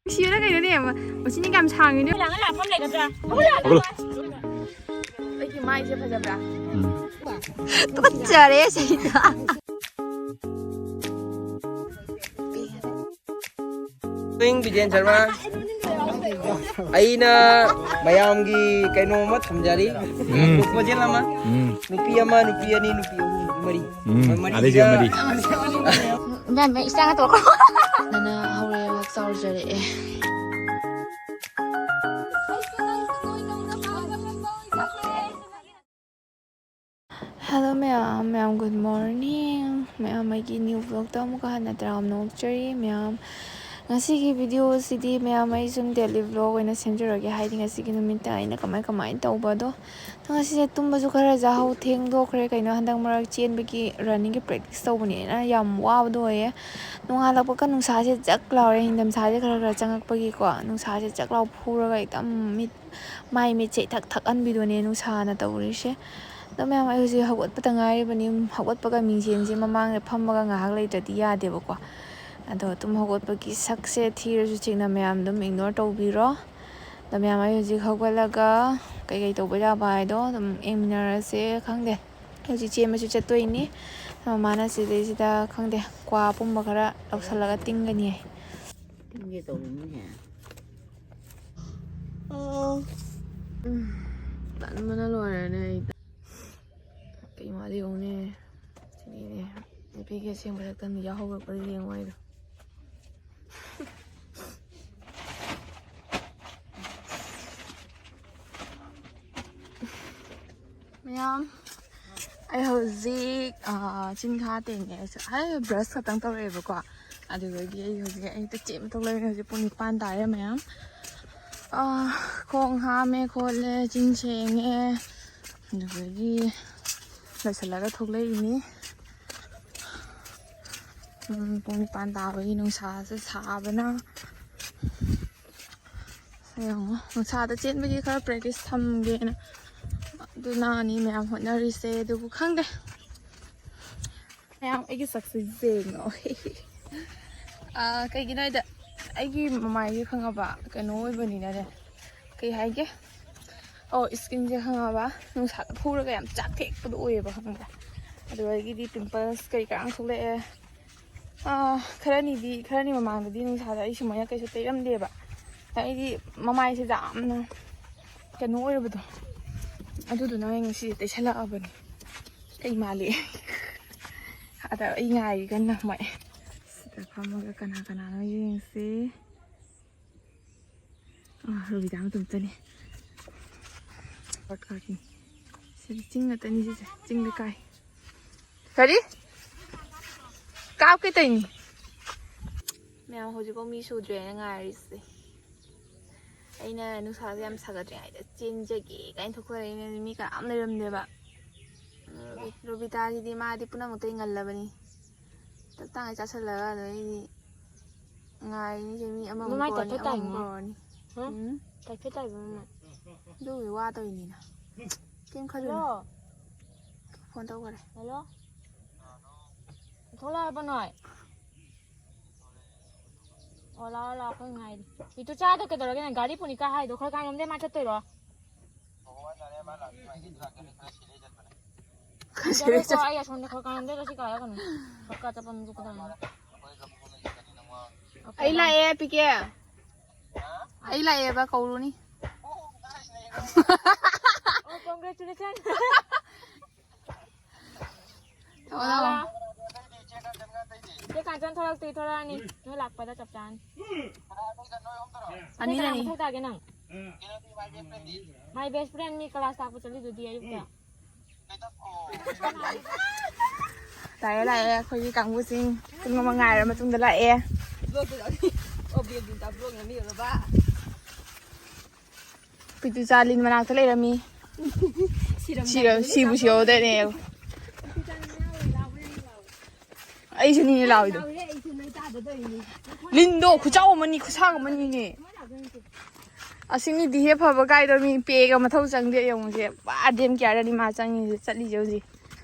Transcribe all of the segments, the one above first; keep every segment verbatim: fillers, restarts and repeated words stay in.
ꯅꯨꯡꯁꯤꯕꯅ ꯀꯩꯅꯣꯅꯦ? ꯃꯁꯤꯅ ꯀꯌꯥꯝ ꯁꯥꯡꯉꯤꯅꯣ? ꯂꯥꯡꯉ ꯂꯥꯛꯐꯝ ꯂꯩꯒꯗ꯭ꯔꯥ? ꯑꯩꯒꯤ ꯃꯥꯏꯁꯦ ꯐꯖꯕ꯭ꯔꯥ? ꯇꯨꯀꯠꯆꯔꯦ ꯁꯤꯗ꯫ ꯕꯤꯖꯦꯟ ꯁꯔꯃ꯫ ꯑꯩꯅ ꯃꯌꯥꯝꯒꯤ ꯀꯩꯅꯣꯝꯃ ꯊꯝꯖꯔꯤ꯫ ꯄ꯭ꯔꯣꯄꯣꯖꯦꯜ ꯑꯃ꯫ ꯅꯨꯄꯤ ꯑꯃ, ꯅꯨꯄꯤ ꯑꯅꯤ, ꯅꯨꯄꯤ ꯑꯍꯨꯝ, ꯅꯨꯄꯤ ꯃꯔꯤ꯫ ꯃꯔꯤ ꯑꯗꯩꯁꯨ ꯃꯔꯤ꯫ ꯏꯕꯦꯝꯃ, ꯏꯆꯥꯒ ꯇꯣꯛꯈ꯭ꯔꯣ꯫ ꯅꯅ ꯍꯧꯔꯦ ꯋꯥꯛ ꯆꯥꯎꯖꯔꯛꯑꯦ꯫ Hello ꯃꯌꯥꯝ, ꯃꯌꯥꯝ good morning꯫ ꯃꯌꯥꯝ ꯑꯩꯒꯤ new vlogꯇ ꯑꯃꯨꯛꯀ ꯍꯟꯅ ꯇꯔꯥꯝꯅ ꯑꯣꯛꯆꯔꯤ꯫ ꯃꯌꯥꯝ ꯉꯁꯤꯒꯤ videoꯁꯤꯗꯤ ꯃꯌꯥꯝ ꯑꯩ ꯁꯨꯝ daily vlog ꯑꯣꯏꯅ ꯁꯦꯝꯖꯔꯒꯦ, ꯍꯥꯏꯗꯤ ꯉꯁꯤꯒꯤ ꯅꯨꯃꯤꯠꯇ ꯑꯩꯅ ꯀꯃꯥꯏ ꯀꯃꯥꯏꯅ ꯇꯧꯕꯗꯣ꯫ ꯑꯗꯣ ꯉꯁꯤꯁꯦ ꯇꯨꯝꯕꯁꯨ ꯈꯔ ꯌꯥꯍꯧ ꯊꯦꯡꯗꯣꯛꯈ꯭ꯔꯦ꯫ ꯀꯩꯅꯣ, ꯍꯟꯗꯛ ꯃꯔꯛ ꯆꯦꯟꯕꯒꯤ runningꯒꯤ practice ꯇꯧꯕꯅꯤꯅ ꯌꯥꯝ ꯋꯥꯕꯗꯣ ꯑꯣꯏꯌꯦ꯫ ꯅꯣꯡꯉꯥꯜꯂꯛꯄꯒ ꯅꯨꯡꯁꯥꯁꯦ ꯖꯛ ꯂꯥꯎꯔꯦ, ꯅꯤꯡꯊꯝꯊꯥꯁꯦ ꯈꯔ ꯈꯔ ꯆꯪꯉꯛꯄꯒꯤꯀꯣ, ꯅꯨꯡꯁꯥꯁꯦ ꯖꯛ ꯂꯥꯎ ꯐꯨꯔꯒ ꯍꯦꯛꯇ ꯃꯤꯠ ꯃꯥꯏ ꯃꯤꯠꯁꯦ ꯏꯊꯛ ꯊꯛꯍꯟꯕꯤꯗꯨꯅꯦ ꯅꯨꯡꯁꯥꯅ ꯇꯧꯔꯤꯁꯦ꯫ ꯑꯗꯣ ꯃꯌꯥꯝ, ꯑꯩ ꯍꯧꯖꯤꯛ ꯍꯧꯒꯠꯄꯗ ꯉꯥꯏꯔꯤꯕꯅꯤ꯫ ꯍꯧꯒꯠꯄꯒ ꯃꯤꯡꯁꯦꯟꯁꯦ ꯃꯃꯥꯡꯗ ꯐꯝꯃꯒ ꯉꯥꯏꯍꯥꯛ ꯂꯩꯇ꯭ꯔꯗꯤ ꯌꯥꯗꯦꯕꯀꯣ꯫ ꯑꯗꯣ ꯇꯨꯝ ꯍꯧꯒꯠꯄꯒꯤ ꯁꯛꯁꯦ ꯊꯤꯔꯁꯨ ꯆꯤꯛꯅ ꯃꯌꯥꯝ ꯑꯗꯨꯝ ignore ꯇꯧꯕꯤꯔꯣ꯫ ꯑꯗꯣ ꯃꯌꯥꯝ, ꯑꯩ ꯍꯧꯖꯤꯛ ꯍꯧꯒꯠꯂꯒ ꯀꯩꯀꯩ ꯇꯧꯕ ꯌꯥꯕ ꯍꯥꯏꯗꯣ ꯑꯗꯨꯝ ꯌꯦꯡꯃꯤꯟꯅꯔꯁꯦ꯫ ꯈꯪꯗꯦ, ꯍꯧꯖꯤꯛ ꯆꯦꯟꯕꯁꯨ ꯆꯠꯇꯣꯏꯅꯤ꯫ ꯃꯃꯥꯅ ꯁꯤꯗꯩꯁꯤꯗ ꯈꯪꯗꯦ, ꯀ꯭ꯋꯥ ꯑꯄꯨꯝꯕ ꯈꯔ ꯂꯧꯁꯜꯂꯒ ꯇꯤꯡꯒꯅꯤ ꯍꯥꯏ꯫ ꯇꯤꯡꯒꯦ ꯇꯧꯔꯤꯅꯤꯅꯦ꯫ ꯇꯟꯕꯅ ꯂꯣꯏꯔꯦꯅꯦ ꯑꯩ꯫ ꯀꯩ ꯃꯥꯗꯤ ꯌꯦꯡꯉꯨꯅꯦ꯫ ꯁꯤꯅꯤꯅꯦ꯫ ꯅꯨꯄꯤꯒꯤ ꯑꯁꯦꯡꯕ ꯁꯛꯇꯝ ꯌꯥꯎꯍꯧꯔꯛꯄꯗ ꯌꯦꯡꯉꯣ ꯍꯥꯏꯗꯣ꯫ ꯃꯌꯥꯝ, ꯑꯩ ꯍꯧꯖꯤꯛ, ꯑꯥ, ꯆꯤꯟꯈꯥ ꯇꯦꯡꯉꯦ꯫ ꯑꯩꯁꯨ ꯍꯥꯏ brush ꯈꯛꯇꯪ ꯇꯧꯔꯛꯑꯦꯕꯀꯣ꯫ ꯑꯗꯨꯗꯒꯤ ꯑꯩ ꯍꯧꯖꯤꯛ ꯑꯌꯨꯛꯇ ꯆꯦꯟꯕ ꯊꯣꯛꯂꯛꯏꯅꯦ꯫ ꯍꯧꯖꯤꯛ ꯄꯨꯡ ꯅꯤꯄꯥꯟ ꯇꯥꯔꯦ ꯃꯌꯥꯝ꯫ ꯑꯥ, ꯈꯣꯡ ꯍꯥꯝꯃꯦ ꯈꯣꯠꯂꯦ, ꯆꯤꯟ ꯁꯦꯡꯉꯦ꯫ ꯑꯗꯨꯗꯒꯤ ꯂꯣꯏꯁꯤꯜꯂꯒ ꯊꯣꯛꯂꯛꯏꯅꯤ꯫ ꯎꯝ, ꯄꯨꯡ ꯅꯤꯄꯥꯟ ꯇꯥꯕꯒꯤ ꯅꯨꯡꯁꯥꯁꯦ ꯁꯥꯕꯅ꯫ ꯌꯦꯡꯉꯣ, ꯅꯨꯡꯁꯥꯗ ꯆꯦꯟꯕꯒꯤ ꯈꯔ practice ꯊꯝꯒꯦꯅ꯫ ꯑꯗꯨꯅꯅꯤ ꯃꯌꯥꯝ ꯍꯣꯠꯅꯔꯤꯁꯦ꯫ ꯑꯗꯨꯕꯨ ꯈꯪꯗꯦ꯫ ꯃꯌꯥꯝ ꯑꯩꯒꯤ ꯁꯛꯁꯦ ꯌꯦꯡꯉꯣ꯫ ꯑꯥ, ꯀꯩꯒꯤꯅꯣ ꯍꯥꯏꯗ, ꯑꯩꯒꯤ ꯃꯃꯥꯏꯁꯦ ꯈꯪꯉꯕ ꯀꯩꯅꯣ ꯑꯣꯏꯕꯅꯤꯅꯅꯦ, ꯀꯩ ꯍꯥꯏꯒꯦ, ꯑꯣ, ꯏꯁꯀꯤꯟꯁꯦ ꯈꯪꯉꯕ ꯅꯨꯡꯁꯥꯗ ꯐꯨꯔꯒ ꯌꯥꯝ ꯆꯥꯛꯊꯦꯛꯄꯗꯣ ꯑꯣꯏꯌꯦꯕ, ꯈꯪꯕ꯭ꯔꯥ? ꯑꯗꯨꯗꯒꯤꯗꯤ ꯄꯤꯝꯄꯜꯁ ꯀꯩꯀꯥ ꯊꯣꯛꯂꯛꯑꯦ꯫ ꯑꯥ, ꯈꯔꯅꯤꯗꯤ, ꯈꯔꯅꯤ ꯃꯃꯥꯡꯗꯗꯤ ꯅꯨꯡꯁꯥꯗ ꯑꯩ ꯁꯨꯃꯥꯏꯅ ꯀꯩꯁꯨ ꯇꯩꯔꯝꯗꯦꯕ꯫ ꯑꯩꯗꯤ ꯃꯃꯥꯏꯁꯦ ꯌꯥꯝꯅ ꯀꯩꯅꯣ ꯑꯣꯏꯔꯕꯗꯣ, ꯑꯗꯨꯗꯨꯅ ꯑꯩ ꯉꯁꯤ ꯇꯩꯁꯜꯂꯛꯑꯕꯅꯤ꯫ ꯑꯩ ꯃꯥꯜꯂꯤ꯫ ꯑꯗ ꯑꯩ ꯉꯥꯏꯔꯤ ꯀꯟꯅ ꯃꯣꯏ꯫ ꯁꯤꯗ ꯐꯝꯃꯒ ꯀꯅꯥ ꯀꯅꯥꯅꯣ ꯌꯦꯡꯁꯤ꯫ ꯑꯥ, ꯔꯣꯕꯤꯇꯥ ꯃꯇꯣꯝꯇꯅꯤ꯫ ꯁꯣꯔꯠꯀꯠꯀꯤ꯫ ꯁꯤꯗꯤ ꯆꯤꯡ ꯉꯥꯛꯇꯅꯤ ꯁꯤꯁꯦ꯫ ꯆꯤꯡꯗ ꯀꯥꯏ꯫ ꯀꯔꯤ? ꯀꯥꯞꯀꯦ ꯇꯧꯅꯤ꯫ ꯃꯌꯥꯝ ꯍꯧꯖꯤꯛꯐꯥꯎ ꯃꯤ ꯁꯨꯗ꯭ꯔꯦꯅ ꯉꯥꯏꯔꯤꯁꯦ꯫ ꯑꯩꯅ ꯅꯨꯡꯁꯥꯁꯦ ꯌꯥꯝ ꯁꯥꯒꯠꯇ꯭ꯔꯤꯉꯩꯗ ꯆꯦꯟꯖꯒꯦ ꯀꯥꯏꯅ ꯊꯣꯛꯆꯔꯛꯏꯅꯦ꯫ ꯃꯤ ꯀꯅꯥꯝ ꯂꯩꯔꯝꯗꯦꯕ꯫ ꯔꯣꯕꯤ-, ꯔꯣꯕꯤꯇꯥꯒꯤꯗꯤ ꯃꯥꯗꯤ ꯄꯨꯝꯅꯃꯛꯇꯩ ꯉꯜꯂꯕꯅꯤ꯫ ꯇꯞ ꯇꯥꯡꯉꯩ ꯆꯥꯁꯤꯜꯂꯒ ꯑꯗꯩꯗꯤ ꯉꯥꯏꯔꯤꯅꯤꯁꯦ ꯃꯤ ꯑꯃꯃꯨꯛ ꯃꯃꯥꯏ ꯀꯧꯔꯅꯤ, ꯇꯥꯏꯐꯠ ꯑꯃꯃꯨꯛ ꯇꯥꯏꯉꯣ꯫ ꯀꯧꯔꯅꯤ꯫ ꯍꯥ? ꯎꯝ? ꯇꯥꯏꯐꯠ ꯇꯥꯏꯕ ꯃꯃꯥꯏ꯫ ꯑꯗꯨꯒꯤ ꯋꯥ ꯇꯧꯔꯤꯅꯤꯅ꯫ ꯀꯩꯝ ꯈꯜꯂꯨꯅꯨ꯫ ꯍꯜꯂꯣ꯫ ꯐꯣꯟ ꯇꯧꯈꯔꯦ꯫ ꯍꯜꯂꯣ꯫ ꯊꯣꯛꯂꯛꯑꯕ ꯅꯣꯏ? ꯑꯣ, ꯂꯥꯛꯑꯣ, ꯂꯥꯛꯑꯣ, ꯑꯩꯈꯣꯏ ꯉꯥꯏꯔꯤ꯫ ꯏꯇꯨ ꯆꯥꯗꯣ ꯀꯩꯗꯧꯔꯒꯦ? ꯅꯪ ꯒꯥꯔꯤ ꯄꯨꯅꯤ ꯀꯥꯏ ꯍꯥꯏꯗꯣ? ꯈꯔ ꯀꯥꯏꯔꯣꯝꯗꯩ ꯃꯥ ꯆꯠꯇꯣꯏꯔꯣ? ꯌꯥꯔꯣꯏꯀꯣ, ꯑꯩ ꯑꯁꯣꯝꯗ ꯈꯔ ꯀꯥꯏꯔꯣꯝꯗꯩ ꯆꯠꯁꯤ ꯀꯥꯏꯔꯛꯀꯅꯨ꯫ ꯈꯔ ꯀꯥ ꯆꯠꯄ ꯑꯃꯁꯨ ꯀꯗꯥꯏꯅꯣ? ꯑꯩ ꯂꯥꯛꯑꯦ, ꯄꯤꯀꯦ꯫ ꯑꯩ ꯂꯥꯛꯑꯦꯕ, ꯀꯧꯔꯨꯅꯤ꯫ ꯑꯣ, congratulations꯫ ꯊꯣꯛꯂꯛꯑꯣ꯫ ꯆꯦ ꯀꯥꯟꯆꯟ ꯊꯣꯛꯂꯛꯇ꯭ꯔꯤ, ꯊꯣꯛꯂꯛꯑꯅꯤ꯫ ꯅꯣꯏ ꯂꯥꯛꯄꯗ ꯆꯞ ꯆꯥꯅꯤ꯫ ꯑꯅꯤ ꯀꯅꯥ ꯂꯩ꯫ ꯃꯊꯧ ꯇꯥꯒꯦ ꯅꯪ? My best friend me class ꯇꯥꯛꯄ ꯆꯠꯂꯤꯗꯨꯗꯤ ꯑꯌꯨꯛꯇ꯫ ꯂꯥꯛꯑꯦ, ꯂꯥꯛꯑꯦ, ꯑꯩꯈꯣꯏꯒꯤ ꯀꯥꯡꯕꯨꯁꯤꯡ ꯄꯨꯡ ꯑꯃ ꯉꯥꯏꯔ ꯃꯇꯨꯡꯗ ꯂꯥꯛꯑꯦ꯫ ꯄꯤꯇꯨ ꯆꯥꯂꯤꯟ ꯃꯅꯥꯛꯇ ꯂꯩꯔꯝꯃꯤ꯫ ꯁꯤꯔꯝ-, ꯁꯤꯕꯨ ꯁꯤꯍꯧꯗꯣꯏꯅꯦ꯫ ꯑꯩꯁꯨꯅꯤꯅꯦ ꯂꯥꯎꯏꯗꯣ꯫ ꯂꯤꯟꯗꯣ ꯈꯨꯆꯥꯎ ꯑꯃꯅꯤ, ꯈꯨꯁꯥꯡ ꯑꯃꯅꯤꯅꯦ꯫ ꯑꯁꯤꯅꯤ ꯗꯤꯍꯦ ꯐꯕ ꯀꯥꯏꯗꯣ ꯃꯤ ꯄꯦꯒ ꯃꯊꯧ ꯆꯪꯗꯦ ꯌꯦꯡꯉꯨꯁꯦ꯫ ꯄꯨꯔꯥ ꯗꯦꯝ ꯀꯤꯌꯥꯔꯗꯅꯤ ꯃꯥ ꯆꯪꯉꯤꯁꯦ, ꯆꯠꯂꯤꯁꯦ ꯍꯧꯖꯤꯛ꯫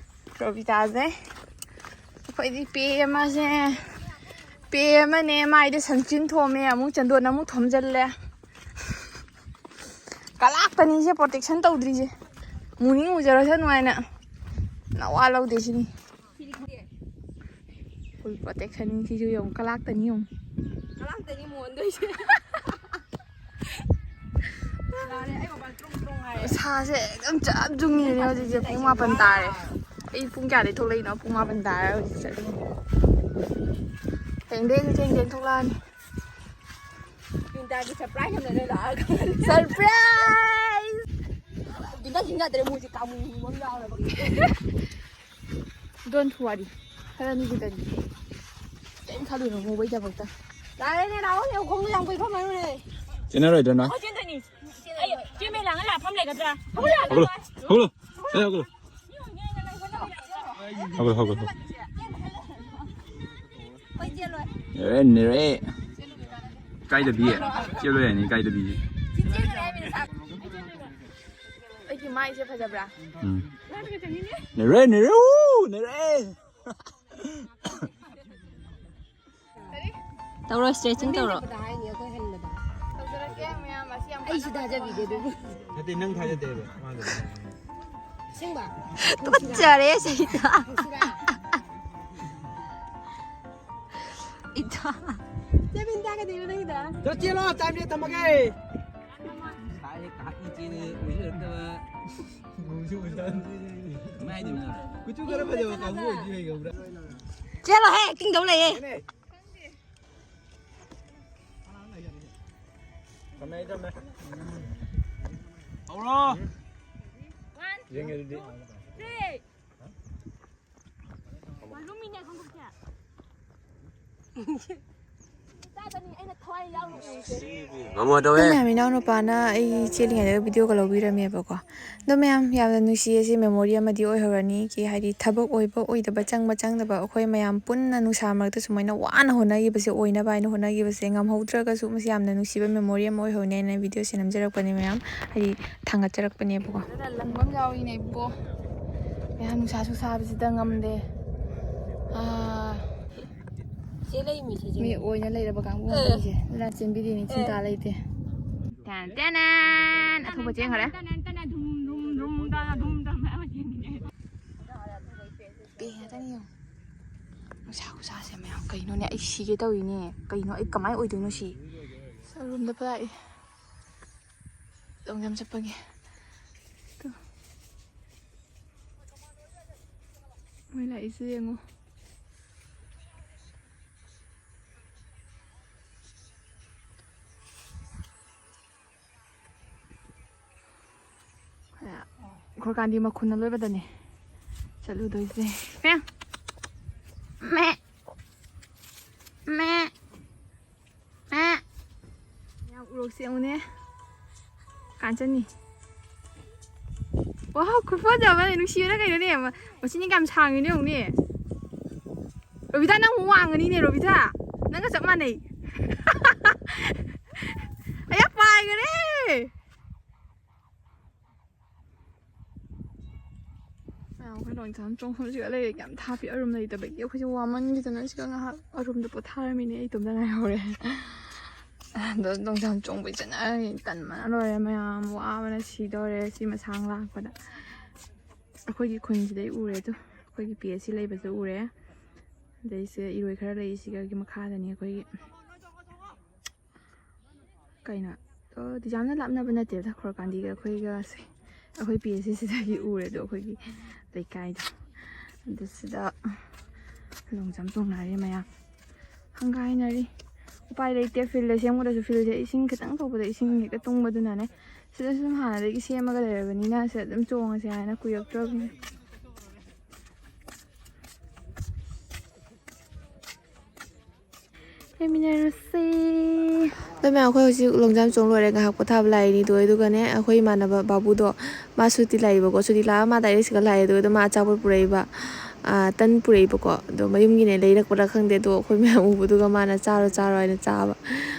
ꯔꯣꯕꯤꯇꯥꯁꯦ꯫ ꯑꯩꯈꯣꯏꯗꯤ ꯄꯦ ꯑꯃꯁꯦ꯫ ꯄꯦ ꯑꯃꯅꯦ, ꯃꯥꯏꯗ sunscreen ꯊꯣꯝꯃꯦ, ꯑꯃꯨꯛ ꯆꯟꯗꯣꯟ ꯑꯃꯨꯛ ꯊꯣꯝꯖꯤꯜꯂꯦ꯫ ꯀꯂꯥꯛꯇꯅꯤꯁꯦ protection ꯇꯧꯗ꯭ꯔꯤꯁꯦ꯫ ꯃꯨꯅꯤꯡ ꯃꯨꯖꯔꯁꯅꯨ ꯍꯥꯏꯅ꯫ ꯅꯋꯥ ꯂꯧꯗꯦ ꯁꯤꯅꯤ꯫ Full protection ꯁꯤꯁꯨ ꯌꯦꯡꯉꯨ, ꯀꯂꯥꯛꯇꯅꯤ ꯌꯦꯡꯉꯨ꯫ ꯀꯂꯥꯛꯇꯅꯤ ꯃꯣꯟꯗꯣꯏꯁꯦ꯫ ꯌꯥꯔꯦ, ꯑꯩ ꯃꯄꯥꯟ ꯇ꯭ꯔꯨꯡ ꯇ꯭ꯔꯨꯡ ꯍꯥꯏꯔꯦ꯫ ꯁꯥꯁꯦ ꯑꯗꯨꯝ ꯆꯞ ꯌꯨꯡꯉꯤꯅꯦ ꯍꯧꯖꯤꯛꯁꯦ꯫ ꯄꯨꯡ ꯃꯥꯄꯟ ꯇꯥꯔꯦ꯫ ꯑꯩ ꯄꯨꯡ ꯀꯌꯥꯗꯩ ꯊꯣꯛꯂꯛꯏꯅꯣ? ꯄꯨꯡ ꯃꯥꯄꯟ ꯇꯥꯔꯦ ꯍꯧꯖꯤꯛ ꯆꯠꯂꯤ꯫ ꯊꯦꯡ ꯊꯦꯡ ꯊꯦꯡ ꯊꯦꯡ ꯊꯣꯛꯂꯛꯑꯅꯤ꯫ ꯕꯤꯟꯗꯥꯒꯤ surprise ꯑꯃ ꯂꯩꯔꯦ ꯂꯥꯛꯑꯒ꯫ Surprise! ꯕꯤꯟꯗꯥ ꯁꯤꯡ ꯌꯥꯗ꯭ꯔꯦ, ꯃꯣꯏꯁꯦ ꯀꯥꯃꯨ ꯑꯃ ꯌꯥꯎꯔꯕ꯫ Don't worry. ꯈꯔ ꯅꯤꯒꯗꯅꯤ꯫ ꯀꯩꯝ ꯈꯜꯂꯨꯅꯨ, ꯃꯨꯕꯩꯗꯃꯛꯇ꯫ ꯂꯥꯛꯑꯦꯅꯦ, ꯂꯥꯛꯑꯣꯅꯦ, ꯈꯣꯡꯗꯣ ꯌꯥꯝ ꯀꯨꯏ ꯐꯝꯃꯅꯨꯅꯦ꯫ ꯆꯦꯟꯅꯔꯣꯏꯗ꯭ꯔꯣ ꯅꯣꯏ? ꯑꯣ, ꯆꯦꯟꯗꯣꯏꯅꯤ꯫ ꯑꯩ ꯆꯦꯟꯕꯩ ꯂꯥꯡꯉ ꯂꯥꯛꯐꯝ ꯂꯩꯒꯗ꯭ꯔꯥ? ꯍꯧꯒꯠꯂꯣ, ꯍꯧꯒꯠꯂꯣ꯫ ꯑꯦ, ꯍꯧꯒꯠꯂꯣ꯫ ꯍꯧꯒꯠꯂꯣ, ꯍꯧꯒꯠꯂꯣ꯫ ꯅꯦꯔꯦ, ꯅꯦꯔꯦ꯫ ꯀꯥꯏꯗꯕꯤ? ꯆꯦꯜꯂꯨ ꯌꯥꯏꯅꯤ, ꯀꯥꯏꯗꯕꯤ? ꯑꯩꯒꯤ ꯃꯥꯏꯁꯦ ꯐꯖꯕ꯭ꯔꯥ? ꯎꯝ꯫ ꯅꯦꯔꯦ, ꯅꯦꯔꯦ, ꯎ, ꯅꯦꯔꯦ꯫ ꯇꯧꯔꯣ, stretching ꯇꯧꯔꯣ꯫ ꯇꯧꯖꯔꯛꯀꯦ ꯃꯌꯥꯝ, ꯑꯁꯤ ꯌꯥꯝ ꯑꯩꯁꯨ ꯊꯥꯖꯕꯤꯗꯦ ꯑꯗꯨꯕꯨ꯫ ꯅꯠꯇꯦ, ꯅꯪ ꯊꯥꯖꯗꯦꯕ, ꯃꯥꯅ꯫ ꯑꯁꯦꯡꯕ? ꯇꯨꯀꯠꯆꯔꯦ, ꯁꯩꯇꯥ꯫ ꯅꯨꯡꯁꯤꯔꯥ? ꯏꯇꯥ꯫ ꯆꯦ ꯕꯤꯟꯗꯥ ꯀꯩꯗꯧꯔꯤꯅꯣ ꯅꯪꯒꯤꯗ? ꯆꯠꯂꯣ, ꯆꯦꯜꯂꯣ, time ꯂꯦꯞ ꯊꯝꯃꯒꯦ꯫ ꯁꯥꯏ ꯍꯦꯛ ꯇꯥꯛꯏ ꯆꯦꯅ ꯑꯣꯏꯖꯔꯛꯇꯕ꯫ ꯃꯨꯁꯨ ꯃꯨꯁꯟ꯫ ꯀꯃꯥꯏ ꯍꯥꯏꯗꯣꯏꯅꯣ? ꯀꯨꯆꯨ ꯈꯔ ꯐꯖꯕ ꯀꯥꯡꯕꯨ ꯑꯣꯏꯗꯤ ꯐꯩ ꯈꯪꯕ꯭ꯔꯥ? ꯆꯦꯜꯂꯣꯍꯦ, acting ꯇꯧ ꯂꯩꯌꯦ꯫ ꯊꯝꯃꯦ, ꯑꯩ ꯊꯝꯃꯦ꯫ ꯍꯧꯔꯣ꯫ ꯌꯦꯡꯒꯦ ꯑꯗꯨꯗꯤ꯫ ꯉꯝꯃꯣꯏꯗꯧꯋꯦ꯫ ꯑꯩꯈꯣꯏ ꯃꯌꯥꯝ ꯏꯅꯥꯎꯅꯨꯄꯥꯅ ꯑꯩ ꯆꯦꯜꯂꯤꯉꯩꯗ videoꯒ ꯂꯧꯕꯤꯔꯝꯃꯦꯕꯀꯣ꯫ ꯑꯗꯣ ꯃꯌꯥꯝ, ꯌꯥꯝꯅ ꯅꯨꯡꯁꯤꯌꯦ꯫ ꯁꯤ memory ꯑꯃꯗꯤ ꯑꯣꯏꯍꯧꯔꯅꯤ꯫ ꯀꯤ ꯍꯥꯏꯗꯤ ꯊꯕꯛ ꯑꯣꯏꯕ ꯑꯣꯏꯗꯕ, ꯆꯪꯕ ꯆꯪꯗꯕ, ꯑꯩꯈꯣꯏ ꯃꯌꯥꯝ ꯄꯨꯟꯅ ꯅꯨꯡꯁꯥ ꯃꯔꯛꯇ ꯁꯨꯃꯥꯏꯅ ꯋꯥꯅ ꯍꯣꯠꯅꯈꯤꯕꯁꯦ, ꯑꯣꯏꯅꯕ ꯍꯥꯏꯅ ꯍꯣꯠꯅꯈꯤꯕꯁꯦ ꯉꯝꯍꯧꯗ꯭ꯔꯒꯁꯨ ꯃꯁꯤ ꯌꯥꯝꯅ ꯅꯨꯡꯁꯤꯕ memory ꯑꯃ ꯑꯣꯏꯍꯧꯅꯦꯅ videoꯁꯦ ꯅꯝꯖꯔꯛꯄꯅꯦ ꯃꯌꯥꯝ, ꯍꯥꯏꯗꯤ ꯊꯥꯡꯒꯠꯆꯔꯛꯄꯅꯦꯕꯀꯣ꯫ ꯂꯪꯕ ꯑꯃ ꯌꯥꯎꯔꯤꯅꯦ ꯏꯕꯣ꯫ ꯃꯌꯥꯝ ꯅꯨꯡꯁꯥꯁꯨ ꯁꯥꯕꯁꯤꯗ ꯉꯝꯗꯦ꯫ ꯑꯥ꯫ ꯃꯤ ꯑꯣꯏꯅ ꯂꯩꯔꯕ ꯀꯥꯡꯕꯨ ꯉꯥꯛꯇꯅꯤꯁꯦ꯫ ꯑꯗꯨꯅ ꯆꯦꯟꯕꯤꯔꯤꯅꯤ, ꯆꯤꯟꯇꯥ ꯂꯩꯇꯦ꯫ ꯇꯦꯟ ꯇꯦꯅꯦꯟ! ꯑꯊꯨꯕ ꯆꯦꯟꯈ꯭ꯔꯦ꯫ ꯄꯦ ꯉꯥꯛꯇꯅꯤ ꯌꯦꯡꯉꯨ꯫ ꯅꯨꯡꯁꯥ ꯈꯨꯁꯥꯁꯦ ꯃꯌꯥꯝ꯫ ꯀꯩꯅꯣꯅꯦ? ꯑꯩ ꯁꯤꯒꯦ ꯇꯧꯔꯤꯅꯦ꯫ ꯀꯩꯅꯣ? ꯑꯩ ꯀꯃꯥꯏꯅ ꯑꯣꯏꯗꯣꯏꯅꯣ ꯁꯤ? ꯑꯔꯨꯝꯗ ꯂꯥꯛꯏ꯫ ꯂꯣꯡꯖꯝ ꯆꯠꯄꯒꯤ꯫ ꯇꯨ꯫ ꯃꯣꯏ ꯂꯥꯛꯏꯁꯦ ꯌꯦꯡꯉꯣ꯫ ꯈꯣꯔꯀꯥꯟꯗꯤ ꯃꯈꯨꯟ ꯑꯂꯣꯏꯕꯗꯅꯦ ꯆꯠꯂꯨꯗꯣꯏꯁꯦ꯫ ꯃꯦ꯫ ꯃꯦ꯫ ꯃꯦ꯫ ꯃꯦ꯫ ꯌꯥꯝ ꯎꯔꯣꯛꯁꯦ ꯌꯦꯡꯉꯨꯅꯦ꯫ ꯀꯥꯟꯆꯟꯅꯤ꯫ ꯋꯥ, ꯈꯨꯐꯖ ꯑꯃꯅꯦ꯫ ꯅꯨꯡꯁꯤꯕꯅ ꯀꯩꯅꯣꯅꯦ꯫ ꯃ-, ꯃꯆꯤꯟꯅꯤ ꯀꯌꯥꯝ ꯁꯥꯡꯉꯤꯅꯣ ꯌꯦꯡꯉꯨꯅꯦ꯫ ꯔꯣꯕꯤꯇꯥ, ꯅꯪ ꯑꯃꯨꯛ ꯋꯥꯡꯉꯅꯤꯅꯦ, ꯔꯣꯕꯤꯇꯥ꯫ ꯅꯪꯒ ꯆꯞ ꯃꯥꯟꯅꯩ꯫ ꯑꯌꯥ, ꯄꯥꯏꯒꯔꯦ꯫ ꯃꯌꯥꯝ, ꯑꯩꯈꯣꯏ ꯂꯣꯡꯖꯥꯝ ꯆꯣꯡꯐꯝꯁꯤꯒ ꯂꯩꯔꯦ꯫ ꯌꯥꯝ ꯊꯥꯞꯄꯤ꯫ ꯑꯔꯨꯝ ꯂꯩꯇꯕꯒꯤ ꯑꯩꯈꯣꯏꯁꯦ ꯋꯥꯃꯟꯈꯤꯗꯅ ꯁꯤꯗ ꯉꯥꯏꯍꯥꯛ ꯑꯔꯨꯝꯗ ꯄꯣꯊꯥꯔꯝꯃꯤꯅꯦ꯫ ꯑꯩ ꯏꯇꯣꯝꯇ ꯉꯥꯏꯍꯧꯔꯦ꯫ ꯑꯗꯣ ꯂꯣꯡꯖꯥꯝ ꯆꯣꯡꯕꯩ ꯆꯠꯅ ꯇꯟꯕꯅ ꯂꯣꯏꯔꯦ꯫ ꯃꯌꯥꯝ ꯋꯥꯕꯅ ꯁꯤꯗꯧꯔꯦ ꯁꯤ ꯃꯁꯥꯡ ꯂꯥꯛꯄꯗ꯫ ꯑꯩꯈꯣꯏꯒꯤ ꯈꯨꯟꯁꯤꯗꯩ ꯎꯔꯦ ꯑꯗꯣ꯫ ꯑꯩꯈꯣꯏꯒꯤ ꯄꯤ ꯑꯩꯆ ꯁꯤ ꯂꯩꯕꯁꯨ ꯎꯔꯦ꯫ ꯑꯗꯩ ꯁꯤꯗ ꯏꯔꯣꯏ ꯈꯔ ꯂꯩ ꯁꯤꯒꯤ ꯃꯈꯥꯗꯅꯤ ꯑꯩꯈꯣꯏꯒꯤ꯫ ꯀꯩꯅꯣ? ꯑꯣ, ꯑꯗꯨ ꯌꯥꯝꯅ ꯂꯥꯞꯅꯕ ꯅꯠꯇꯦꯗ, ꯈꯣꯔꯀꯥꯟꯗꯤꯒ ꯑꯩꯈꯣꯏꯒꯁꯦ꯫ ꯑꯩꯈꯣꯏ ꯄꯤ ꯑꯩꯆ ꯁꯤ ꯁꯤꯗꯒꯤ ꯎꯔꯦ ꯑꯗꯣ ꯑꯩꯈꯣꯏꯒꯤ ꯂꯩꯀꯥꯏꯗꯣ꯫ ꯑꯗꯨ ꯁꯤꯗ ꯂꯣꯡꯖꯝ ꯆꯣꯡꯅꯔꯤ ꯃꯌꯥꯝ꯫ ꯍꯪꯒꯥꯏꯅꯔꯤ꯫ ꯎꯄꯥꯏ ꯂꯩꯇꯦ, ꯐꯤꯜꯗ ꯁꯦꯝꯕꯗꯁꯨ ꯐꯤꯜꯁꯦ ꯏꯁꯤꯡ ꯈꯤꯇꯪ ꯊꯣꯛꯄꯗ ꯏꯁꯤꯡ ꯍꯦꯛꯇ ꯇꯨꯡꯕꯗꯨꯅꯅꯦ꯫ ꯁꯤꯗꯁꯨ ꯑꯗꯨꯝ ꯍꯥꯟꯅꯗꯒꯤ ꯁꯦꯝꯃꯒ ꯂꯩꯔꯕꯅꯤꯅ ꯁꯤꯗ ꯑꯗꯨꯝ ꯆꯣꯡꯉꯁꯦ ꯍꯥꯏꯅ ꯀꯨꯏꯔꯛꯇ꯭ꯔꯕꯅꯤ꯫ ꯂꯩꯃꯤꯟꯅꯔꯁꯤ꯫ ꯑꯗꯣ ꯃꯌꯥꯝ, ꯑꯩꯈꯣꯏ ꯍꯧꯖꯤꯛ ꯂꯣꯡꯖꯥꯝ ꯆꯣꯡ ꯂꯣꯏꯔꯦ, ꯉꯥꯏꯍꯥꯛ ꯄꯣꯊꯥꯕ ꯂꯥꯛꯏꯅꯤ꯫ ꯑꯗꯣ ꯑꯗꯨꯒꯅꯦ, ꯑꯩꯈꯣꯏ ꯏꯃꯥꯟꯅꯕ ꯕꯥꯕꯨꯗꯣ, ꯃꯥ ꯁꯨꯇꯤ ꯂꯥꯛꯏꯕꯀꯣ꯫ ꯁꯨꯇꯤ ꯂꯥꯛꯑ ꯃꯥ ꯗꯥꯏꯔꯦꯛ ꯁꯤꯗ ꯂꯥꯛꯑꯦ꯫ ꯑꯗꯨꯒ ꯑꯗꯨꯝ ꯃꯥ ꯑꯆꯥꯄꯣꯠ ꯄꯨꯔꯛꯏꯕ, ꯑꯥ, ꯇꯟ ꯄꯨꯔꯛꯏꯕꯀꯣ꯫ ꯑꯗꯣ ꯃꯌꯨꯝꯒꯤꯅꯦ ꯂꯩꯔꯛꯄ꯭ꯔꯥ ꯈꯪꯗꯦ꯫ ꯑꯗꯣ ꯑꯩꯈꯣꯏ ꯃꯌꯥꯝ ꯎꯕꯗꯨꯒ ꯃꯥꯅ "ꯆꯥꯔꯣ, ꯆꯥꯔꯣ" ꯍꯥꯏꯅ ꯆꯥꯕ꯫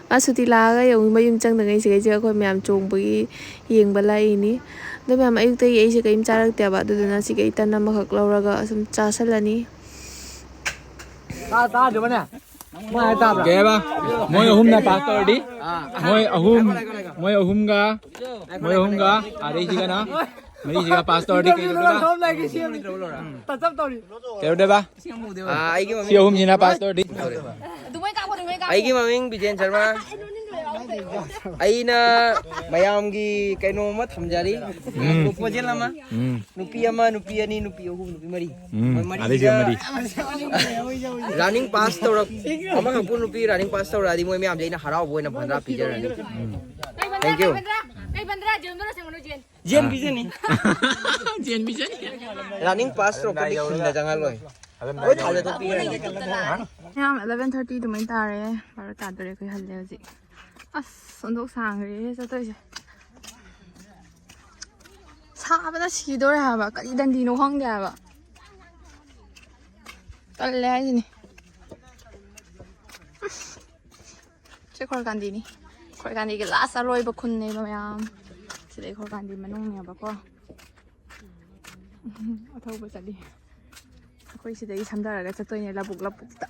ꯃꯥ ꯁꯨꯇꯤ ꯂꯥꯛꯑꯒ ꯌꯦꯡꯉꯨ, ꯃꯌꯨꯝ ꯆꯪꯗꯉꯩꯁꯤꯒꯩꯁꯤꯒ ꯑꯩꯈꯣꯏ ꯃꯌꯥꯝ ꯆꯣꯡꯕꯒꯤ ꯌꯦꯡꯕ ꯂꯥꯛꯏꯅꯤ꯫ ꯑꯗꯣ ꯃꯌꯥꯝ, ꯑꯌꯨꯛꯇꯒꯤ ꯑꯩꯁꯦ ꯀꯔꯤꯝ ꯆꯥꯔꯛꯇꯦꯕ꯫ ꯑꯗꯨꯗꯨꯅ ꯁꯤꯒꯤ ꯑꯩ ꯇꯟ ꯑꯃꯈꯛ ꯂꯧꯔꯒ ꯁꯨꯝ ꯆꯥꯁꯜꯂꯅꯤ꯫ ꯇꯥ-, ꯇꯥꯗ꯭ꯔꯤꯕꯅꯦ? ꯀꯩ ꯍꯥꯏꯕ? ꯃꯣꯏ ꯑꯍꯨꯝꯅ ꯄꯥꯁ ꯇꯧꯔꯗꯤ, ꯃꯣꯏ ꯑꯍꯨꯝ, ꯃꯣꯏ ꯑꯍꯨꯝꯒ, ꯃꯣꯏ ꯑꯍꯨꯝꯒ ꯑꯥꯗꯩꯁꯤꯒꯅ, ꯃꯔꯤꯁꯤꯒ ꯄꯥꯁ ꯇꯧꯔꯗꯤ ꯀꯩ ꯇꯧꯗꯣꯏꯕ? ꯀꯩ ꯇꯧꯗꯣꯏꯕ? ꯑꯥ, ꯑꯩꯒꯤ ꯁꯤ ꯃꯃꯤꯡ ꯑꯍꯨꯝꯁꯤꯅ ꯄꯥꯁ ꯇꯧꯔꯗꯤ? ꯑꯗꯨꯃꯥꯏ ꯀꯥꯞꯄꯣ, ꯑꯗꯨꯃꯥꯏ ꯀꯥꯞꯄꯣ꯫ ꯑꯩꯒꯤ ꯃꯃꯤꯡ ꯕꯤꯖꯦꯟ ꯁꯔꯃ꯫ ꯑꯩꯅ ꯃꯌꯥꯝꯒꯤ ꯀꯩꯅꯣ ꯑꯃ ꯊꯝꯖꯔꯤ꯫ ꯎꯝ꯫ ꯄ꯭ꯔꯣꯄꯣꯖꯦꯜ ꯑꯃ꯫ ꯎꯝ꯫ ꯅꯨꯄꯤ ꯑꯃ, ꯅꯨꯄꯤ ꯑꯅꯤ, ꯅꯨꯄꯤ ꯑꯍꯨꯝ, ꯅꯨꯄꯤ ꯃꯔꯤ꯫ ꯎꯝ꯫ ꯃꯣꯏ ꯃꯔꯤꯁꯤꯗ ꯑꯗꯩꯁꯤꯒ ꯃꯔꯤ꯫ ꯔꯥꯅꯤꯡ ꯄꯥꯁ ꯇꯧꯔꯛ-, ꯑꯃꯈꯛꯄꯨ ꯅꯨꯄꯤ ꯔꯥꯅꯤꯡ ꯄꯥꯁ ꯇꯧꯔꯛꯑꯗꯤ ꯃꯣꯏ ꯃꯌꯥꯝꯁꯦ ꯑꯩꯅ ꯍꯔꯥꯎꯕ ꯑꯣꯏꯅ ꯚꯟꯗꯥ ꯄꯤꯖꯔꯅꯤ꯫ ꯎꯝ꯫ ꯀꯩ ꯚꯟꯗꯥ, Thank you꯫ ꯀꯩ ꯚꯟꯗꯥ, ꯀꯩ ꯚꯟꯗꯥ, ꯖꯦꯟꯗꯣ ꯂꯣꯏꯁꯟꯒꯅꯨ, ꯖꯦꯟ꯫ ꯖꯦꯟ ꯄꯤꯖꯅꯤ꯫ ꯖꯦꯟ ꯄꯤꯖꯅꯤ꯫ ꯔꯥꯅꯤꯡ ꯄꯥꯁ ꯇꯧꯔꯛꯇ꯭ꯔꯗꯤ ꯈꯨꯟꯗ ꯆꯪꯍꯜꯂꯣꯏ꯫ ꯂꯣꯏ ꯊꯥꯎꯗ ꯇꯣꯛꯄꯤꯔꯅꯤ꯫ ꯃꯌꯥꯝ eleven thirty ꯑꯗꯨꯃꯥꯏꯅ ꯇꯥꯔꯦ, ꯕꯥꯔꯣ ꯇꯥꯗꯣꯔꯦ, ꯑꯩꯈꯣꯏ ꯍꯜꯂꯦ ꯍꯧꯖꯤꯛ꯫ ꯑꯁ, ꯑꯣꯟꯊꯣꯛ ꯁꯥꯡꯈ꯭ꯔꯦꯍꯦ ꯆꯠꯇꯣꯏꯁꯦ꯫ ꯁꯥꯕꯅ ꯁꯤꯗꯣꯔꯦ ꯍꯥꯏꯕ, ꯀꯔꯤ ꯗꯟꯗꯤꯅꯣ ꯈꯪꯗꯦ ꯍꯥꯏꯕ꯫ ꯇꯜꯂꯦ ꯍꯥꯏꯁꯤꯅꯤ꯫ ꯁꯤ ꯈꯣꯔ ꯒꯥꯟꯙꯤꯅꯤ꯫ ꯈꯣꯔ ꯒꯥꯟꯙꯤꯒꯤ last ꯑꯔꯣꯏꯕ ꯈꯨꯟꯅꯦꯕ ꯃꯌꯥꯝ꯫ ꯁꯤꯗꯩ ꯈꯣꯔ ꯒꯥꯟꯙꯤ ꯃꯅꯨꯡꯅꯦꯕꯀꯣ꯫ ꯑꯊꯧꯕ ꯆꯠꯂꯤ꯫ ꯑꯩꯈꯣꯏ ꯁꯤꯗꯒꯤ ꯁꯝꯊꯔꯒ ꯆꯠꯇꯣꯏꯅꯦ ꯂꯧꯕꯨꯛ ꯂꯧꯕꯨꯛꯇ꯫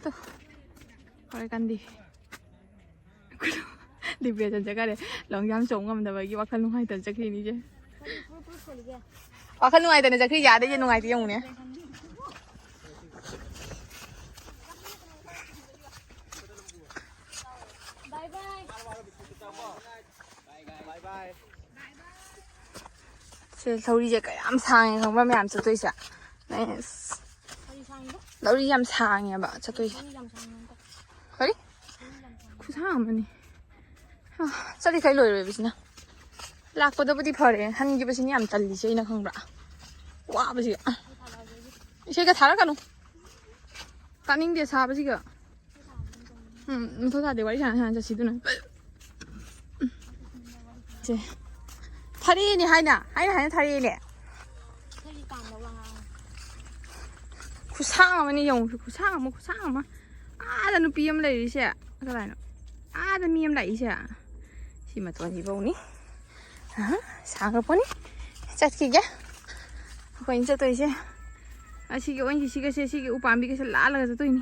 ꯇꯨ, ꯈꯣꯔ ꯒꯥꯟꯙꯤ꯫ ꯗꯤꯄ꯭ꯔꯦꯁꯟ ꯆꯠꯈꯔꯦ꯫ ꯂꯣꯡ ꯖꯝ ꯆꯣꯡ ꯉꯝꯗꯕꯒꯤ ꯋꯥꯈꯜ ꯅꯨꯡꯉꯥꯏꯇꯅ ꯆꯠꯈ꯭ꯔꯤꯅꯤꯁꯦ꯫ ꯋꯥꯈꯜ ꯅꯨꯡꯉꯥꯏꯇꯅ ꯆꯠꯈ꯭ꯔꯤꯁꯦ, ꯑꯥꯗꯩꯁꯦ ꯅꯨꯡꯉꯥꯏꯇꯦ ꯌꯦꯡꯉꯨꯅꯦ꯫ ꯁꯦ ꯊꯧꯔꯤꯁꯦ ꯀꯌꯥꯝ ꯁꯥꯡꯉꯦ ꯈꯪꯕ꯭ꯔꯥ ꯃꯌꯥꯝ ꯆꯠꯇꯣꯏꯁꯦ? ꯑꯁ, ꯂꯧꯔꯤ ꯌꯥꯝ ꯁꯥꯡꯉꯦꯕ ꯆꯠꯇꯣꯏꯁꯦ꯫ ꯀꯔꯤ? ꯈꯨꯁꯥꯡ ꯑꯃꯅꯤ꯫ ꯑ, ꯆꯠꯂꯤꯈꯩ ꯂꯣꯏꯔꯣꯏꯕꯁꯤꯅ꯫ ꯂꯥꯛꯄꯗꯕꯨꯗꯤ ꯐꯔꯦ, ꯍꯟꯈꯤꯕꯁꯤꯅ ꯌꯥꯝ ꯇꯜꯂꯤꯁꯦ ꯑꯩꯅ ꯈꯪꯕ꯭ꯔꯥ? ꯋꯥꯕꯁꯤꯒ꯫ ꯏꯁꯩꯒ ꯊꯥꯔꯛꯀꯅꯨ꯫ ꯇꯥꯅꯤꯡꯗꯦ ꯁꯥꯕꯁꯤꯒ꯫ ꯎꯝ, ꯃꯊꯧ ꯇꯥꯗꯦ, ꯋꯥꯔꯤ ꯁꯥꯟꯅ ꯁꯥꯟꯅ ꯆꯠꯁꯤ ꯑꯗꯨꯅ꯫ ꯁꯦ꯫ ꯊꯥꯔꯛꯑꯦꯅꯦ ꯍꯥꯏꯅ, ꯍꯥꯏꯅ ꯍꯥꯏꯅ ꯊꯥꯔꯛꯑꯦꯅꯦ꯫ ꯈꯨꯁꯥꯡ ꯑꯃꯅꯤ ꯌꯦꯡꯉꯨ, ꯈꯨꯁꯥꯡ ꯑꯃ, ꯈꯨꯁꯥꯡ ꯑꯃ꯫ ꯑꯥꯗ ꯅꯨꯄꯤ ꯑꯃ ꯂꯩꯔꯤꯁꯦ꯫ ꯀꯗꯥꯏꯅꯣ? ꯑꯥꯗ ꯃꯤ ꯑꯃ ꯂꯥꯛꯏꯁꯦ꯫ ꯁꯤ ꯃꯇꯣꯟꯁꯤꯐꯧꯅꯤ꯫ ꯑꯍ, ꯁꯥꯡꯈ꯭ꯔꯄꯣꯠꯅꯤ꯫ ꯆꯠꯈꯤꯒꯦ꯫ ꯑꯩꯈꯣꯏꯅ ꯆꯠꯇꯣꯏꯁꯦ ꯑꯁꯤꯒꯤ ꯑꯣꯏꯅ ꯁꯤꯒꯁꯦ, ꯁꯤꯒꯤ ꯎꯄꯥꯝꯕꯤꯒꯁꯦ ꯂꯥꯜꯂꯒ ꯆꯠꯇꯣꯏꯅꯤ꯫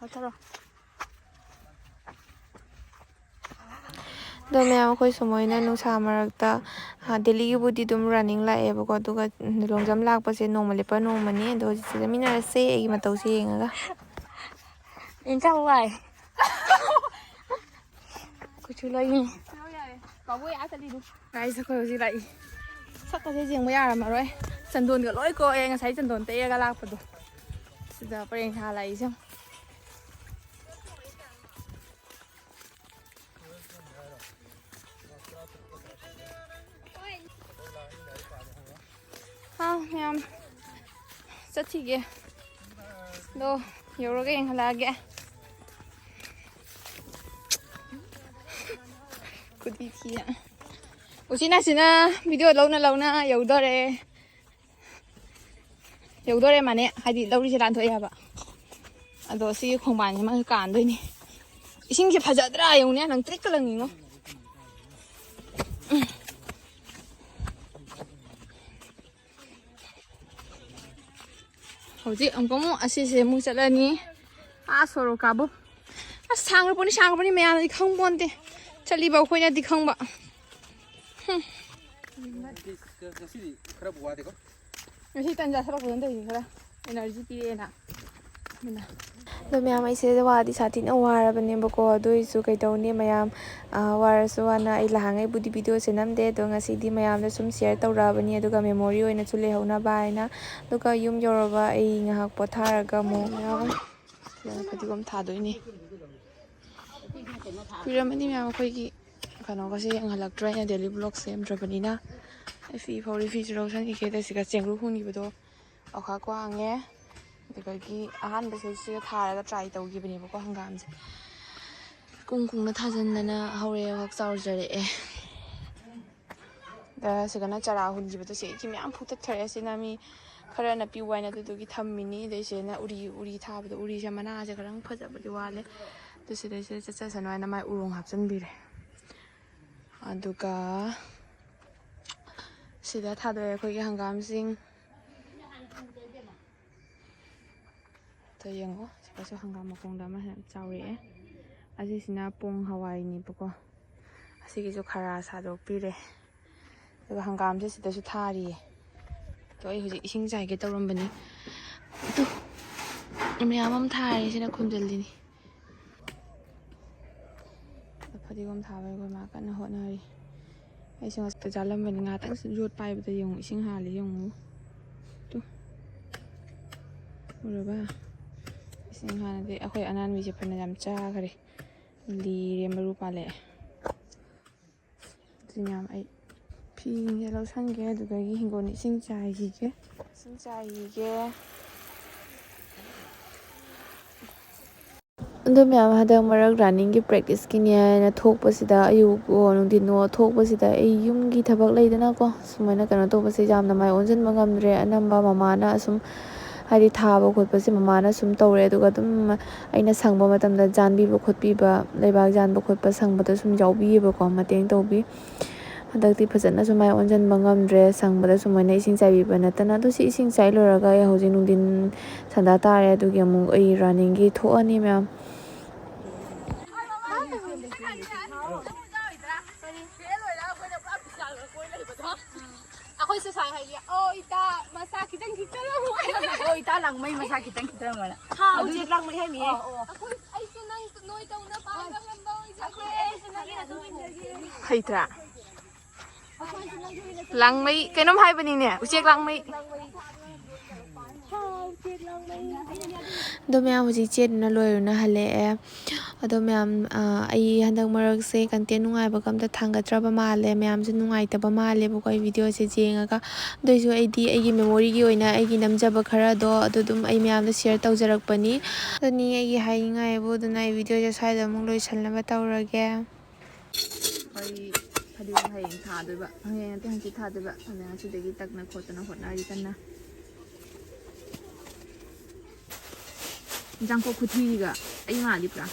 ꯂꯧꯊꯔꯣ꯫ ꯑꯗꯣ ꯃꯌꯥꯝ, ꯑꯩꯈꯣꯏ ꯁꯨꯃꯣꯏꯅ ꯅꯨꯡꯁꯥ ꯃꯔꯛꯇ, ꯗꯦꯜꯂꯤꯒꯤꯕꯨꯗꯤ ꯑꯗꯨꯝ ꯔꯟꯅꯤꯡ ꯂꯥꯛꯑꯦꯕꯀꯣ, ꯑꯗꯨꯒ ꯂꯣꯡꯖꯝ ꯂꯥꯛꯄꯁꯦ ꯅꯣꯡꯃ ꯂꯦꯞꯄ ꯅꯣꯡꯃꯅꯤ꯫ ꯑꯗꯣ ꯍꯧꯖꯤꯛꯁꯦ ꯆꯠꯃꯤꯟꯅꯔꯁꯦ ꯑꯩꯒꯤ ꯃꯇꯧꯁꯦ ꯌꯦꯡꯉꯒ꯫ ꯏꯟꯖꯥꯡ ꯋꯥꯏ꯫ ꯀꯨꯆꯨ ꯂꯣꯏꯅꯤ꯫ ꯀꯥꯎꯕꯣꯏ ꯑꯥ ꯆꯠꯂꯤꯗꯨ꯫ ꯒꯥꯏꯁ, ꯑꯩꯈꯣꯏ ꯍꯧꯖꯤꯛ ꯂꯥꯛꯏ꯫ ꯁꯛꯀꯁꯦ ꯌꯦꯡꯕ ꯌꯥꯔꯝꯃꯔꯣꯏ꯫ ꯆꯟꯗꯣꯟꯒ ꯂꯣꯏ ꯀꯣꯛꯑꯦ ꯉꯁꯥꯏ ꯆꯟꯗꯣꯟ ꯇꯩꯔꯒ ꯂꯥꯛꯄꯗꯣ꯫ ꯁꯤꯗ ꯄꯔꯦꯡ ꯁꯥ ꯂꯥꯛꯏꯁꯦ ꯌꯦꯡꯉꯨ꯫ ꯍꯥꯎ ꯃꯌꯥꯝ, ꯆꯠꯈꯤꯒꯦ꯫ ꯑꯗꯣ ꯌꯧꯔꯒ ꯌꯦꯡꯍꯜꯂꯛꯑꯒꯦ꯫ ꯈꯨꯗꯤ ꯊꯤꯌꯦ꯫ ꯎꯆꯤꯟ ꯅꯥꯆꯤꯟꯅ ꯚꯤꯗꯤꯑꯣ ꯂꯧꯅ ꯂꯧꯅ ꯌꯧꯗꯣꯔꯦ꯫ ꯌꯧꯗꯣꯔꯦ ꯃꯥꯅꯦ, ꯍꯥꯏꯗꯤ ꯂꯧꯔꯤꯁꯦ ꯂꯥꯟꯊꯣꯛꯑꯦ ꯍꯥꯏꯕ꯫ ꯑꯗꯣ ꯁꯤꯒꯤ ꯈꯣꯡꯕꯥꯟꯁꯤꯃ ꯀꯥꯟꯗꯣꯏꯅꯤ꯫ ꯏꯁꯤꯡꯁꯦ ꯐꯖꯗ꯭ꯔꯥ ꯌꯦꯡꯉꯨꯅꯦ, ꯂꯪꯇ꯭ꯔꯤꯛꯀ ꯂꯪꯉꯤꯉꯣ꯫ ꯍꯧꯖꯤꯛ ꯑꯃꯨꯛꯀ ꯑꯃꯨꯛ ꯑꯁꯤꯁꯦ ꯑꯃꯨꯛ ꯆꯠꯂꯅꯤ꯫ ꯑꯥ ꯁꯣꯔꯣꯛ ꯀꯥꯕꯨ꯫ ꯑꯁ, ꯁꯥꯡꯈ꯭ꯔꯄꯣꯠꯅꯤ, ꯁꯥꯡꯈ꯭ꯔꯄꯣꯠꯅꯤ, ꯃꯌꯥꯝꯅꯗꯤ ꯈꯪꯄꯣꯟꯇꯦ꯫ ꯆꯠꯂꯤꯕ ꯑꯩꯈꯣꯏꯅꯗꯤ ꯈꯪꯕ꯫ ꯍꯨꯝ꯫ ꯉꯁꯤꯗꯤ ꯈꯔꯕꯨ ꯋꯥꯗꯦꯀꯣ꯫ ꯉꯁꯤ ꯇꯟꯖꯥ ꯁꯂꯛꯄꯗ ꯇꯧꯔꯤꯅꯤ ꯈꯔ꯫ ꯑꯦꯅꯔꯖꯤ ꯄꯤꯔꯛꯑꯦꯅ꯫ ꯑꯗꯨꯅ꯫ ꯑꯗꯣ ꯃꯌꯥꯝ, ꯑꯩꯁꯦ ꯋꯥꯗꯤ ꯁꯥꯊꯤꯅ ꯋꯥꯔꯕꯅꯦꯕꯀꯣ꯫ ꯑꯗꯨ ꯑꯣꯏꯔꯁꯨ ꯀꯩꯗꯧꯅꯤ ꯃꯌꯥꯝ, ꯑ, ꯋꯥꯔꯁꯨ ꯋꯥꯅ ꯑꯩ ꯂꯥꯛꯍꯥꯡꯉꯩꯕꯨꯗꯤ ꯚꯤꯗꯤꯑꯣꯁꯦ ꯅꯝꯗꯦ꯫ ꯑꯗꯣ ꯉꯁꯤꯗꯤ ꯃꯌꯥꯝꯗ ꯁꯨꯝ ꯁꯤꯌꯔ ꯇꯧꯔꯛꯑꯕꯅꯤ꯫ ꯑꯗꯨꯒ ꯃꯦꯃꯣꯔꯤ ꯑꯣꯏꯅꯁꯨ ꯂꯩꯍꯧꯅꯕ ꯍꯥꯏꯅ꯫ ꯑꯗꯨꯒ ꯌꯨꯝ ꯌꯧꯔꯕ ꯑꯩ ꯉꯥꯏꯍꯥꯛ ꯄꯣꯊꯥꯔꯒ ꯑꯃꯨꯛ ꯃꯌꯥꯝ ꯐꯗꯤꯒꯣꯝ ꯊꯥꯗꯣꯏꯅꯤ꯫ ꯀꯨꯏꯔꯝꯃꯅꯤ ꯃꯌꯥꯝ ꯑꯩꯈꯣꯏꯒꯤ ꯀꯩꯅꯣꯒꯁꯦ ꯌꯦꯡꯍꯜꯂꯛꯇ꯭ꯔꯦ, ꯑꯩꯅ ꯗꯦꯂꯤ ꯕ꯭ꯂꯣꯛ ꯁꯦꯝꯗ꯭ꯔꯕꯅꯤꯅ꯫ ꯑꯩ ꯐꯤ ꯐꯧꯔꯤ, ꯐꯤꯁꯨ ꯂꯧꯁꯟꯈꯤꯒꯦ꯫ ꯑꯗ ꯁꯤꯒ ꯆꯦꯡꯒ꯭ꯔꯨ ꯍꯨꯟꯈꯤꯕꯗꯣ ꯑꯣꯈꯥꯛ ꯋꯥꯡꯉꯦ꯫ ꯑꯗꯨꯗꯒꯤ ꯑꯍꯥꯟꯕꯁꯦ ꯁꯤꯗ ꯊꯥꯔꯒ ꯇ꯭ꯔꯥꯏ ꯇꯧꯈꯤꯕꯅꯦꯕꯀꯣ, ꯍꯪꯒꯥꯝꯁꯦ꯫ ꯀꯨꯡ ꯀꯨꯡꯅ ꯊꯥꯖꯤꯟꯗꯅ ꯍꯧꯔꯛꯑꯦ, ꯍꯧꯖꯤꯛ ꯆꯥꯎꯖꯔꯛꯑꯦ꯫ ꯑꯗ ꯁꯤꯗꯅ ꯆꯔꯥ ꯍꯨꯟꯈꯤꯕꯗꯣ, ꯁꯤꯒꯤ ꯃꯌꯥꯝ ꯐꯨꯛꯇꯠꯈ꯭ꯔꯦ꯫ ꯁꯤꯅ ꯃꯤ ꯈꯔꯅ ꯄꯤꯌꯨ ꯍꯥꯏꯅ ꯑꯗꯨꯗꯨꯒꯤ ꯊꯝꯃꯤꯅꯤ꯫ ꯑꯗꯩ ꯁꯤꯗꯅ ꯎꯔꯤ, ꯎꯔꯤ ꯊꯥꯕꯗꯣ, ꯎꯔꯤꯁꯦ ꯃꯅꯥꯁꯦ ꯈꯔꯪ ꯐꯖꯕꯗꯤ ꯋꯥꯠꯂꯦ꯫ ꯑꯗꯨ ꯁꯤꯗꯩꯁꯤꯗ ꯆꯠꯆꯁꯅꯨ ꯍꯥꯏꯅ ꯃꯥꯏ ꯎꯔꯣꯡ ꯍꯥꯞꯆꯤꯟꯕꯤꯔꯦ꯫ ꯑꯗꯨꯒ ꯁꯤꯗ ꯊꯥꯗꯣꯛꯑꯦ ꯑꯩꯈꯣꯏꯒꯤ ꯍꯪꯒꯥꯝꯁꯤꯡ꯫ ꯑꯗꯣ ꯌꯦꯡꯉꯣ, ꯁꯤꯗꯁꯨ ꯍꯪꯒꯥꯝ ꯃꯈꯣꯡꯗ ꯑꯃ ꯌꯥꯝ ꯆꯥꯎꯔꯛꯑꯦ꯫ ꯑꯁꯤꯁꯤꯅ ꯄꯣꯡ ꯍꯋꯥꯏꯅꯦꯕꯀꯣ꯫ ꯑꯁꯤꯒꯤꯁꯨ ꯈꯔ ꯁꯥꯗꯣꯛꯄꯤꯔꯦ꯫ ꯑꯗꯨꯒ ꯍꯪꯒꯥꯝꯁꯦ ꯁꯤꯗꯁꯨ ꯊꯥꯔꯤꯌꯦ꯫ ꯑꯗꯣ ꯑꯩ ꯍꯧꯖꯤꯛ ꯏꯁꯤꯡ ꯆꯥꯏꯒꯦ ꯇꯧꯔꯝꯕꯅꯤ꯫ ꯑꯗꯨ ꯃꯌꯥꯝ ꯑꯃ ꯊꯥꯔꯦ, ꯁꯤꯅ ꯈꯨꯝꯖꯤꯜꯂꯤꯅꯤ꯫ ꯑꯗꯣ ꯐꯗꯤꯒꯣꯝ ꯊꯥꯕꯒꯤ ꯑꯩꯈꯣꯏ ꯃꯥ ꯀꯟꯅ ꯍꯣꯠꯅꯔꯤ꯫ ꯑꯩꯁꯨ ꯉꯁꯥꯏ ꯆꯥꯜꯂꯝꯕꯅꯤ, ꯉꯥꯏꯍꯥꯛꯇꯪ ꯌꯣꯠ ꯄꯥꯏꯕꯗ ꯌꯦꯡꯉꯨ, ꯏꯁꯤꯡ ꯍꯥꯜꯂꯤ ꯌꯦꯡꯉꯨ꯫ ꯇꯨ꯫ ꯎꯔꯕ? ꯏꯁꯤꯡ ꯍꯥꯟꯅꯗꯤ ꯑꯩꯈꯣꯏ ꯑꯅꯥꯟꯕꯤꯁꯦ ꯐꯅ ꯌꯥꯝ ꯆꯥꯈ꯭ꯔꯦ꯫ ꯂꯤꯔꯦ, ꯃꯔꯨ ꯄꯥꯜꯂꯛꯑꯦ꯫ ꯑꯗꯨꯅ ꯌꯥꯝ ꯑꯩ ꯐꯤꯁꯦ ꯂꯧꯁꯟꯒꯦ, ꯑꯗꯨꯗꯒꯤ ꯍꯤꯡꯒꯣꯜ ꯏꯁꯤꯡ ꯆꯥꯏꯈꯤꯒꯦ꯫ ꯏꯁꯤꯡ ꯆꯥꯏꯈꯤꯒꯦ꯫ ꯑꯗꯨ ꯃꯌꯥꯝ ꯍꯟꯗꯛ ꯃꯔꯛ ꯔꯟꯅꯤꯡꯒꯤ ꯄ꯭ꯔꯦꯛꯇꯤꯁꯀꯤꯅꯦ ꯍꯥꯏꯅ ꯊꯣꯛꯄꯁꯤꯗ, ꯑꯌꯨꯛ ꯑꯣ ꯅꯨꯡꯊꯤꯟ ꯑꯣ ꯊꯣꯛꯄꯁꯤꯗ ꯑꯩ ꯌꯨꯝꯒꯤ ꯊꯕꯛ ꯂꯩꯗꯅꯀꯣ, ꯁꯨꯃꯥꯏꯅ ꯀꯩꯅꯣ ꯇꯧꯕꯁꯦ ꯌꯥꯝꯅ ꯃꯥꯏ ꯑꯣꯟꯁꯤꯟꯕ ꯉꯝꯗ꯭ꯔꯦ꯫ ꯑꯅꯝꯕ ꯃꯃꯥꯅ ꯑꯁꯨꯝ ꯍꯥꯏꯗꯤ ꯊꯥꯕ ꯈꯣꯠꯄꯁꯦ ꯃꯃꯥꯅ ꯁꯨꯝ ꯇꯧꯔꯦ, ꯑꯗꯨꯒ ꯑꯗꯨꯝ ꯑꯩꯅ ꯁꯪꯕ ꯃꯇꯝꯗ ꯌꯥꯟꯕꯤꯕ ꯈꯣꯠꯄꯤꯕ, ꯂꯩꯕꯥꯛ ꯌꯥꯟꯕ ꯈꯣꯠꯄ ꯁꯪꯕꯗ ꯁꯨꯝ ꯌꯥꯎꯕꯤꯌꯦꯕꯀꯣ, ꯃꯇꯦꯡ ꯇꯧꯕꯤ꯫ ꯍꯟꯗꯛꯇꯤ ꯐꯖꯅꯁꯨ ꯃꯥꯏ ꯑꯣꯟꯁꯤꯟꯕ ꯉꯝꯗ꯭ꯔꯦ, ꯁꯪꯕꯗ ꯁꯨꯃꯥꯏꯅ ꯏꯁꯤꯡ ꯆꯥꯏꯕꯤꯕ ꯅꯠꯇꯅ꯫ ꯑꯗꯨ ꯁꯤ ꯏꯁꯤꯡ ꯆꯥꯏ ꯂꯣꯏꯔꯒ ꯑꯩ ꯍꯧꯖꯤꯛ ꯅꯨꯡꯊꯤꯟ ꯁꯟꯗꯥ ꯇꯥꯔꯦ, ꯑꯗꯨꯒꯤ ꯑꯃꯨꯛ ꯑꯩ ꯔꯟꯅꯤꯡꯒꯤ ꯊꯣꯛꯑꯅꯤ ꯃꯌꯥꯝ꯫ ꯑꯩꯈꯣꯏꯁꯨ ꯁꯥꯏ ꯍꯥꯏꯒꯦ꯫ ꯑꯣ ꯏꯇꯥ, ꯃꯁꯥ ꯈꯤꯇꯪ ꯈꯤꯛꯇ ꯂꯧ꯫ ꯑꯣ ꯏꯇꯥ, ꯂꯥꯡꯃꯩ ꯃꯁꯥ ꯈꯤꯇꯪ ꯈꯤꯛꯇ ꯂꯧ꯫ ꯍꯥ, ꯍꯧꯖꯤꯛ ꯂꯥꯡꯃꯩ ꯍꯥꯏꯃꯤꯌꯦ꯫ ꯑꯩꯈꯣꯏ, ꯑꯩꯁꯨ ꯅꯪ ꯅꯣꯏ ꯇꯧꯅ ꯄꯥꯏꯕ ꯉꯝꯕ ꯑꯣꯏꯖꯒꯦ꯫ ꯍꯩꯇ꯭ꯔꯥ? ꯂꯥꯡꯃꯩ ꯀꯩꯅꯣꯝ ꯍꯥꯏꯕꯅꯤꯅꯦ, ꯎꯆꯦꯛ ꯂꯥꯡꯃꯩ꯫ ꯑꯗꯣ ꯃꯌꯥꯝ ꯍꯧꯖꯤꯛ ꯆꯦꯗꯨꯅ ꯂꯣꯏꯔꯨꯅ ꯍꯜꯂꯛꯑꯦ꯫ ꯑꯗꯣ ꯃꯌꯥꯝ, ꯑ, ꯑꯩ ꯍꯟꯗꯛ ꯃꯔꯛꯁꯦ content ꯅꯨꯡꯉꯥꯏꯕꯒ ꯑꯝꯇ ꯊꯥꯡꯒꯠꯇ꯭ꯔꯕ ꯃꯥꯜꯂꯦ꯫ ꯃꯌꯥꯝꯁꯨ ꯅꯨꯡꯉꯥꯏꯇꯕ ꯃꯥꯜꯂꯦꯕꯀꯣ ꯑꯩ videoꯁꯦ ꯌꯦꯡꯉꯒ꯫ ꯑꯗꯨꯏꯁꯨ ꯑꯩꯗꯤ ꯑꯩꯒꯤ memoryꯒꯤ ꯑꯣꯏꯅ ꯑꯩꯒꯤ ꯅꯝꯖꯕ ꯈꯔꯗꯣ ꯑꯗꯨ ꯑꯗꯨꯝ ꯑꯩ ꯃꯌꯥꯝꯗ share ꯇꯧꯖꯔꯛꯄꯅꯤ꯫ ꯑꯗꯨꯅꯤ ꯑꯩꯒꯤ ꯍꯥꯏꯅꯤꯡꯉꯥꯏꯕꯨ꯫ ꯑꯗꯨꯅ ꯑꯩ videoꯁꯦ ꯁ꯭ꯋꯥꯏꯗ ꯑꯃꯨꯛ ꯂꯣꯏꯁꯤꯟꯅꯕ ꯇꯧꯔꯒꯦ꯫ ꯑꯩꯈꯣꯏ ꯐꯗꯤꯒꯣꯝ ꯍꯌꯦꯡ ꯊꯥꯗꯣꯏꯕ, ꯍꯌꯦꯡ ꯅꯠꯇꯦ, ꯍꯪꯆꯤꯠ ꯊꯥꯗꯣꯏꯕ꯫ ꯑꯗꯨꯅ ꯉꯁꯤꯗꯒꯤ ꯇꯛꯅ ꯈꯣꯠꯇꯅ ꯍꯣꯠꯅꯔꯤ ꯀꯟꯅ꯫ ꯏꯟꯖꯥꯡ ꯀꯣꯛ ꯈꯨꯊꯤꯒ ꯑꯩ ꯃꯥꯜꯂꯤ ꯄꯨꯔꯥ꯫